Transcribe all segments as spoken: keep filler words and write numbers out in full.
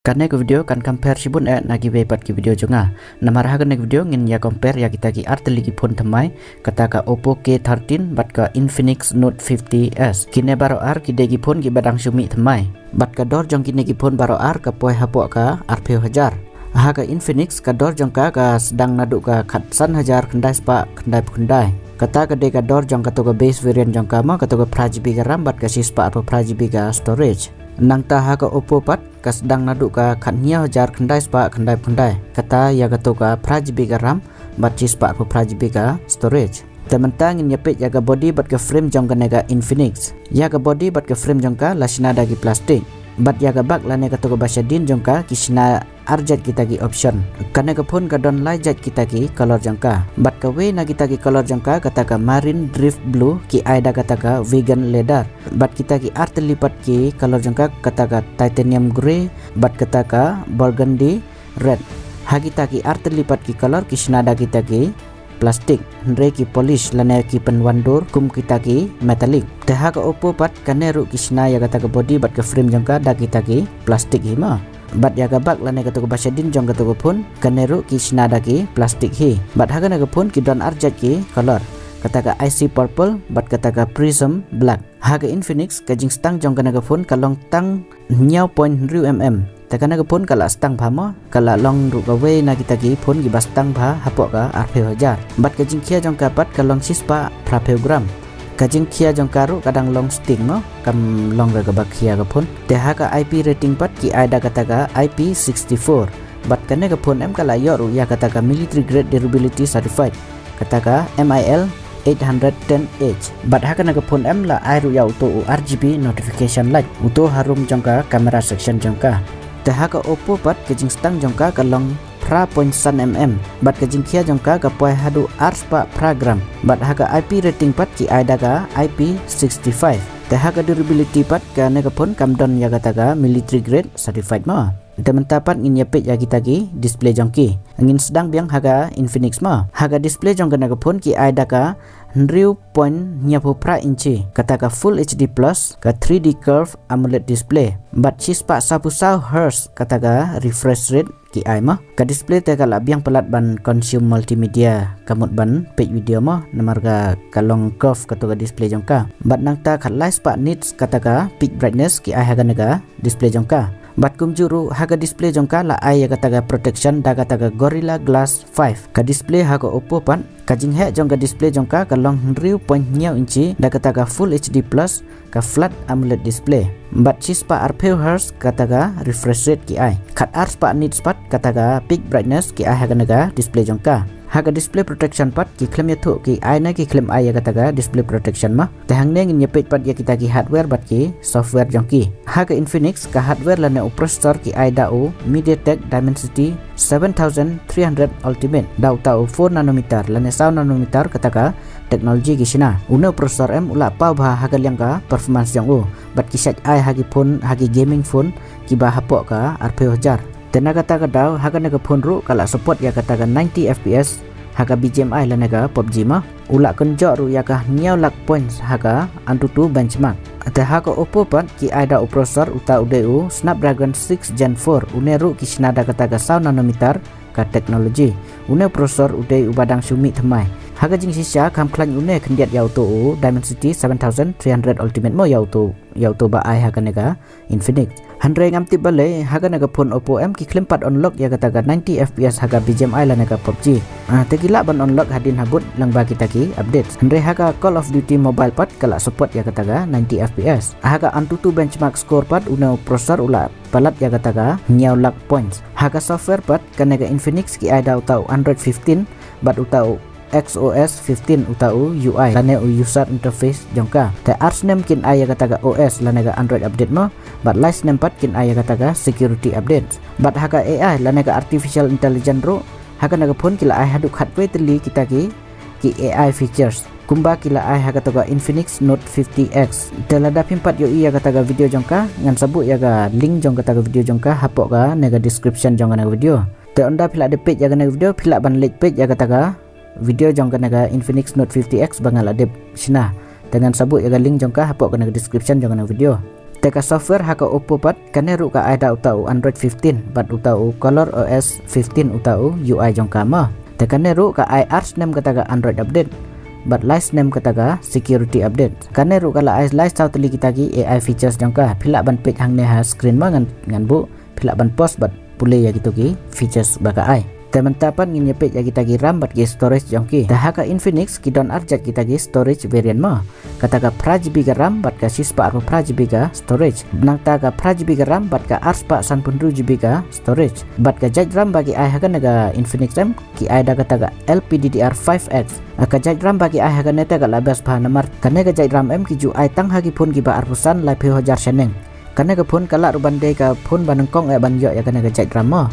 Kane ka video kan compare shibun eh na kiwei pat ki video jong nga. Namar ha kane ka video ngin ïa compare ïa kita ki artylli ki phone thymmai, kata ka Oppo K thirteen bad ka Infinix Note fifty S. Kine baroh ar ki dei ki phone kiba dang shu mih thymmai. Bad ka dor jong kine ki phone baroh ar ka poi hapoh ka arphew hajar. Ha ka Infinix ka dor jong ka ka sdang naduh ka khatsan hajar khyndai spah khyndaiphew khyndai. Kata ka dei ka dor jong kato ka base variant jong ka mo, kato ka phra GB ka RAM bad ka shispah arphew phra GB ka storage. Nangta ha ka Oppo pat ka sdang naduh ka khathynñiew hajar khyndai spah khyndaiphew khyndai. Kata ïa kato ka phra GB ka RAM bad shispah arphew phra GB ka storage. Te mynta ngin ïa peit ïa ka body bad ka frame jong kane ka Infinix. Ïa ka body bad ka frame jong ka la shna da ki plastik. Bad ïa ka bak lane kato kaba shadien jong ka ki shna ar jait kita ki option. Kane ka phone ka don lai jait kita ki color jong ka. Bad kawei na kita ki color jong ka kata ka marine drift blue, ki ai da kata ka vegan leather. Bad kita ki artylli pat ki color jong ka kata ka titanium grey bad kata ka burgundy red. Ha kita ki artylli pat ki color ki shna da kita ki plastik, hynrei ki polish lane ki pynwandur kum kita ki metallic. Te ha ka Oppo pat kane ruh ki shna ïa kata ka body bad ka frame jong ka da kita ki plastik hi mo. Bad ïa ka bak lane kato kaba shadien jong kato ka phone kane ruh ki shna da ki plastik hi. Bad ha kane ka phone ki don ar jait ki color, kata ka icy purple bad kata ka prism black. Ha ka Infinix ka jingstang jong kane ka phone ka long tang hynñiew point hynriew mm. Te kane ka phone ka la stang bha mo, ka la long ruh kawei na kita ki phone kiba stang bha hapoh ka arphew hajar. Bad ka jingkhia jong ka pat ka long shispah phraphew gram. Ka jingkhia jong ka ruh ka dang long sting mo, kam long ka kaba khia ka phone. Te ha ka I P rating pat ki ai da kata ka I P sixty-four. Bad kane ka phone em ka la ïoh ruh ïa kata ka military grade durability certified, kata ka M I L eight hundred ten H. Bad ha kane ka phone em la ai ruh ïa uto u R G B notification light, uto harum jong ka camera section jong ka. Te ha ka Oppo pat ka jingstang jong ka ka long phra point san mm. Bad ka jingkhia jong ka ka poi haduh ar spah phra gram. Bad ha ka I P rating pat ki ai da ka I P sixty-five. Te ha ka durability pat kane ka phone kam don ïa kata ka military grade certified mo. Te mynta pat ngin ïa peit ïa kita ki display jong ki. Ngin sdang biang ha ka Infinix mo. Ha ka display jong kane ka phone ki ai da ka hynriew point hynñiewphew phra inchi, kata ka full H D plus, ka three D curve AMOLED display. Bad shispah sawphew saw hertz kata ka refresh rate ki ai mo. Ka display te ka la biang palat ban consume multimedia, ka mut ban peit video mo, namar ka ka long curve kato ka display jong ka. Bad nangta khatlai spah nits kata ka peak brightness ki ai ha kane ka display jong ka. Bad kumjuh ruh ha ka display jong ka la ai ïa kata ka protection da kata ka Gorilla Glass five. Ka display ha ka Oppo pat, ka jingheh jong ka display jong ka ka long hynriew point hynñiew inchi da kata ka full H D plus, ka flat AMOLED display. Bad shispah arphew hertz kata ka refresh rate ki ai. Khatar spah nits pat kata ka peak brightness ki ai ha kane ka display jong ka. Ha ka display protection pat ki khlem ïathuh ki ai ne ki khlem ai ïa kata ka display protection mo. Te hangne ngin ïa peit pat ïa kita ki hardware bad ki software jong ki. Ha ka Infinix ka hardware lane u processor ki ai da u MediaTek Dimensity seven thousand three hundred Ultimate, da uta u four nanometer lane saw nanometer kata ka technology ki shna. Une u processor em u la paw bha ha ka liang ka performance jong u. Bad ki shait ai ha ki phone, ha ki gaming phone kiba hapoh ka arphew hajar. Te na kata ka daw ha kane ka phone ruh ka la support ïa kata ka ninety F P S ha ka B G M I lane ka PUBG mo. U la kynjoh ruh ïa ka hynñiew lak points ha ka AnTuTu benchmark. Te ha ka Oppo pat ki ai da u processor uta u dei u Snapdragon six Gen four, une ruh ki shna da kata ka saw nanometer ka technology. Une u processor u dei uba dang shu mih thymmai. Ha ka jingshisha kham khlaiñ une khyndiat ïa uto u Dimensity seven thousand three hundred Ultimate mo, ïa uto, ïa uto ba ai ha kane ka Infinix. Hynrei ngam tip balei ha kane ka phone Oppo em ki khlem pat unlock ïa kata ka ninety F P S ha ka B G M I lane ka PUBG. Ah, te ki lah ban unlock hadien habud lyngba kita ki updates. Hynrei ha ka Call of Duty Mobile pat ka la support ïa kata ka ninety F P S. Ha ka AnTuTu benchmark score pat une u processor u la palat ïa kata ka hynñiew lak points. Ha ka software pat kane ka Infinix ki ai da uta u Android fifteen bad uta u X O S fifteen uta u U I lane u user interface jong ka. Te ar snem kin ai ïa kata ka O S lane ka Android update mo, bad lai snem pat kin ai ïa kata ka security update. Bad ha ka A I lane ka artificial intelligence ruh ha kane ka phone ki la ai haduh khatwei tylli kita ki, ki A I features. Kumba ki la ai ha kata ka Infinix Note fifty X. Te lada phim pat ïohi ïa kata ka video jong ka, ngan sa buh ïa ka link jong kata ka video jong ka hapoh kane ka description jong kane ka video. Te ynda phi la dep peit ïa kane ka video phi lah ban leit peit ïa kata ka video jong kane ka Infinix Note fifty X ba nga la dep shna. Te ngan sa buh ïa ka link jong ka hapoh kane ka description jong kane ka video. Te ka software ha ka Oppo pat, kane ruh ka ai da uta u Android fifteen, bad uta u Color O S fifteen uta u U I jong ka mo. Te kane ruh ka ai ar snem kata ka Android update, bad lai snem kata ka security update. Kane ruh ka la ai lai saw tylli kita ki A I features jong ka. Phi lah ban peit hangne ha screen mo, ngan, ngan buh, phi lah ban pause bad pule ïa kito ki features ba ka ai. Te mynta pat ngin ïa peit ïa kita ki RAM bad ki storage jong ki. Te ha ka Infinix ki don ar jait kita ki storage variant mo. Kata ka phra G B ka RAM bad ka shispah arphew phra G B ka storage. Nangta ka phra G B ka RAM bad ka arspah sanphew hynriew G B ka storage. Bad ka jait RAM ba ki ai ha kane ka Infinix em, ki ai da kata ka L P D D R five X. Ka jait RAM ba ki ai ha kane te ka la best bha namar kane ka jait RAM em ki ju ai tang ha ki phone kiba arphew san laiphew hajar shaneng. Kane ka phone ka lah ruh ban dei ka phone ba nyngkong eh ban ïoh ïa kane ka jait RAM mo.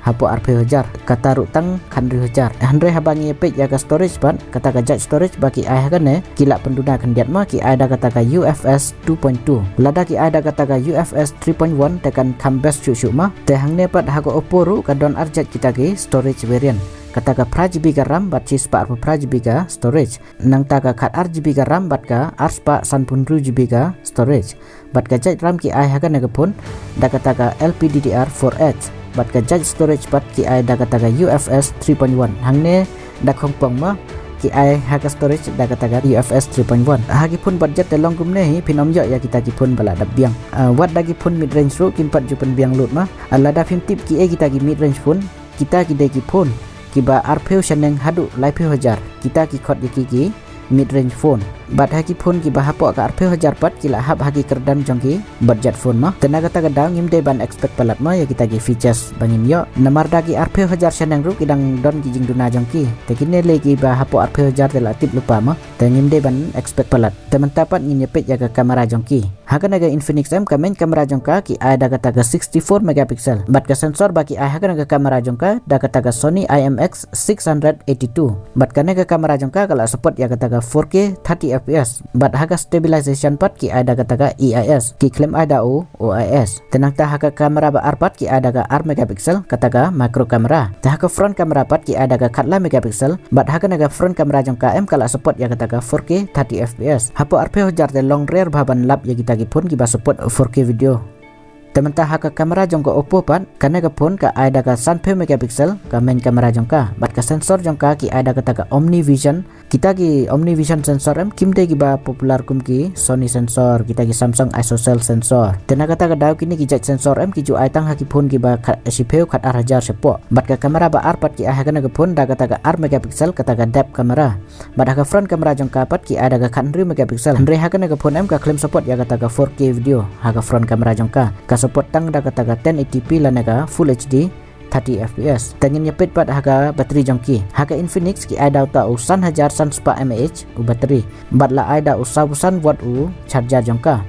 Hapoh arphew hajar, kata ruh tang khathynriew hajar. Hynrei haba ngi ïa peit ïa ka storage pat, kata ka jait storage ba ki ai ha kane, ki lah pynduna khyndiat mo, ki ai da kata ka U F S two point two. Lada ki ai da kata ka U F S three point one te kan kham best shuh shuh mo. Te hangne pat ha ka Oppo ruh ka don ar jait kita ki storage variant. Kata ka phra G B ka RAM bad shispah arphew phra G B ka storage. Nangta ka khat ar G B ka RAM bad ka arspah sanphew hynriew G B ka storage. Bad ka jait RAM ki ai ha kane ka phone da kata ka L P D D R four X. Bad ka jait storage pat ki ai da kata ka U F S three point one. Hangne da khongpong mo, ki ai ha ka storage da kata ka U F S three point one. Ha ki phone budget te long kumne hi phin ym ïoh ïa kita ki phone ba la dap biang. Ah, wat da ki phone mid range ruh kim pat ju pynbiang lut mo. Ah, lada phim tip kiei kita ki mid range phone, kita ki dei ki phone kiba arphew shaneng haduh laiphew hajar. Kita ki khot ïa ki ki mid range phone. Bad ha ki phone kiba hapoh ka arphew hajar pat ki la hap ha ki kyrdan jong ki budget phone mo. Te na kata ka daw ngim dei ban expect palat mo ïa kita ki features ba ngin ïoh. Namar da ki arphew hajar shaneng ruh ki dang don ki jingduna jong ki. Te kine lei kiba hapoh arphew hajar te la tip lypa mo. Te ngim dei ban expect palat. Te mynta pat ngin ïa peit ïa ka camera jong ki. Ha kane ka Infinix em, ka main camera jong ka ki ai da kata ka sixty-four megapixel. Bad ka sensor ba ki ai ha kane ka camera jong ka da kata ka Sony I M X six hundred eighty-two. Bad kane ka camera jong ka ka la support ïa kata ka four K thirty F P S. Bad ha ka stabilization pat ki ai da kata ka A I S. Ki khlem ai da u O I S. Te nangta ha ka camera ba ar pat ki ai da ka ar megapixel, kata ka macro camera. Te ha ka front camera pat ki ai da ka khatlai megapixel, bad ha kane ka front camera jong ka em ka la support ïa kata ka four K thirty F P S. Hapoh arphew hajar te long rare bha ban lap ïa kita ki phone kiba support four K video. Te mynta ha ka camera jong ka Oppo pat, kane ka phone ka ai da ka sanphew megapixel, ka main camera jong ka. Bad ka sensor jong ka ki ai da kata ka Omni Vision. Kita ki Omni Vision sensor em kim dei kiba popular kum ki Sony sensor, kita ki Samsung ISOCELL sensor. Te na kata ka daw kine ki jait sensor em ki ju ai tang ha ki phone kiba khat, shiphew khat ar hajar shapoh. Bad ka camera ba ar pat ki ai ha kane ka phone da kata ka ar megapixel, kata ka depth camera. Bad ha ka front camera jong ka pat ki ai da ka khathynriew megapixel. Hynrei ha kane ka phone em ka khlem support ïa kata ka four K video ha ka front camera jong ka. Ka support tang da kata ka ten eighty P lane ka full H D thirty F P S. Te ngin ïa peit pat ha ka battery jong ki. Ha ka Infinix ki ai da uta u san hajar san spah mAh u battery. Bad la ai da u saw phew san watt u charger jong ka.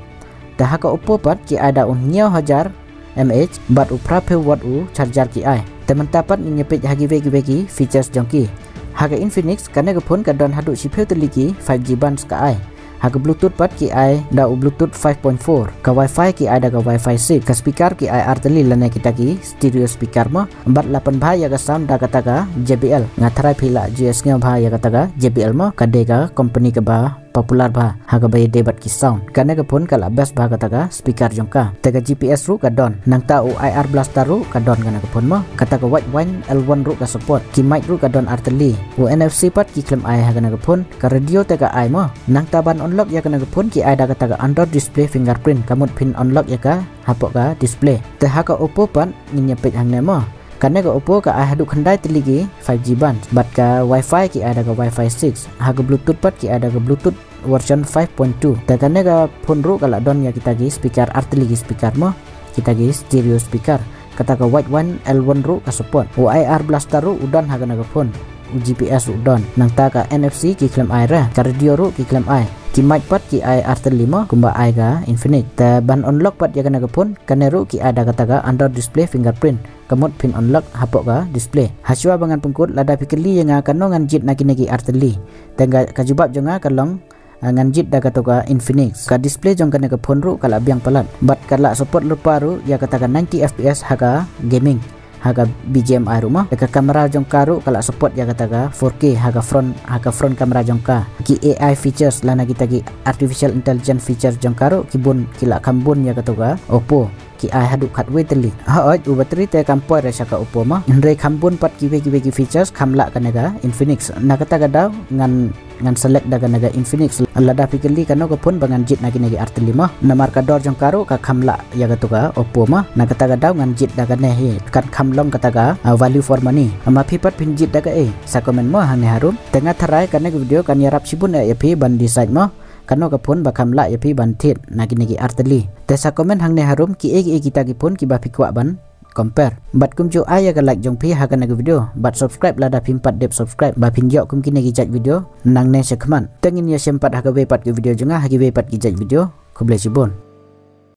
Te ha ka Oppo pat ki ai da u hynñiew hajar mAh bad u phra phew watt u charger ki ai. Te mynta pat ngin ïa peit ha kiwei kiwei ki features jong ki. Ha ka Infinix kane ka phone ka don haduh shiphew tylli ki five G bands ka ai. Ha ka Bluetooth pat ki ai da u Bluetooth five point four. Ka Wi-Fi ki ai da ka Wi-Fi six. Ka speaker ki ai ar tylli lane kita ki stereo speaker mo. Bad la pynbha ïa ka sound da kata ka J B L. Nga tharai phi la ju ïohsngew bha ïa kata ka J B L mo. Ka dei ka company kaba popular bha ha kaba ïadei bad ki sound. Kane ka phone ka la best bha kata ka speaker jong ka. Te ka G P S ruh ka don. Nangta u I R blaster ruh ka don kane ka phone mo. Kata ka wide win L one ruh ka support. Ki mic ruh ka don ar tylli. U N F C pat ki khlem ai ha kane ka phone. Ka radio te ka ai mo. Nangta ban unlock ïa kane ka phone ki ai da kata ka under display fingerprint. Ka mut phin unlock ïa ka hapoh ka display. Te ha ka Oppo pat ngin ïa peit hangne mo. Kane ka Oppo ka ai haduh khyndai tylli ki five G band. Bad ka Wi-Fi ki ai da ka Wi-Fi six. Ha ka Bluetooth pat ki ai da ka Bluetooth version five point two. Te kane ka phone ruh ka la don ïa kita ki speaker, ar tylli ki speaker mo. Kita ki stereo speaker. Kata ka wide win L one ruh ka support. U I R blaster ruh u don ha kane ka phone. U G P S ruh u don. Nangta ka N F C ki khlem ai re. Ka radio ruh ki khlem ai. Ki mic pat ki ai ar tylli mo kumba ai ka Infinix. Te ban unlock pat ïa kane ka phone, kane ruh ki ai da kata ka under display fingerprint. Ka mut phin unlock hapoh ka display. Hashwa ba ngan pynkut, lada phi kylli ïa nga kano ngan jied na kine ki ar tylli. Te nga, ka jubab jong nga ka long, ah, ngan jied da kato ka Infinix. Ka display jong kane ka phone ruh ka la biang palat. Bad ka la support lypa ruh ïa kata ka ninety F P S ha ka gaming. ha ka B G M I ruh mo. Te ka camera jong ka ruh ka lah support ïa kata ka four K ha ka front, ha ka front camera jong ka. Ki A I features lane kita ki artificial intelligence features jong ka ruh ki bun, ki lah kham bun ïa kato ka Oppo. Ki ai haduh khatwei tylli. Hooid, u battery te kam poi re sha ka Oppo mo. Hynrei kham bun pat kiwei kiwei ki features kham lah kane ka Infinix. Na kata ka daw ngan, ngan select da kane ka Infinix. Lada phi kylli kano ka phone ba ngan jied na kine ki ar tylli mo. Namar ka dor jong ka ruh ka kham lah ïa kato ka Oppo mo. Na kata ka daw ngan jied da kane hi. Kan kham long kata ka, ah, value for money. Ma phi pat phin jied da kaei, sa comment mo hangne harum. Te nga tharai kane ka video kan ïarap shibun eh ïa phi ban decide mo kano ka phone ba kham lah ïa phi ban thied na kine ki ar tylli. Te sa comment hangne harum kiei kiei kita ki phone kiba phi kwah ban compare. Bad kumjuh ai ïa ka like jong phi ha kane ka video bad subscribe lada phim pat dep subscribe ba phin ïoh kum kine ki jait video nangne shakhmat. Te ngin ïashem pat ha kawei pat ka video jong nga ha kiwei pat ki jait video. Khublei shibun.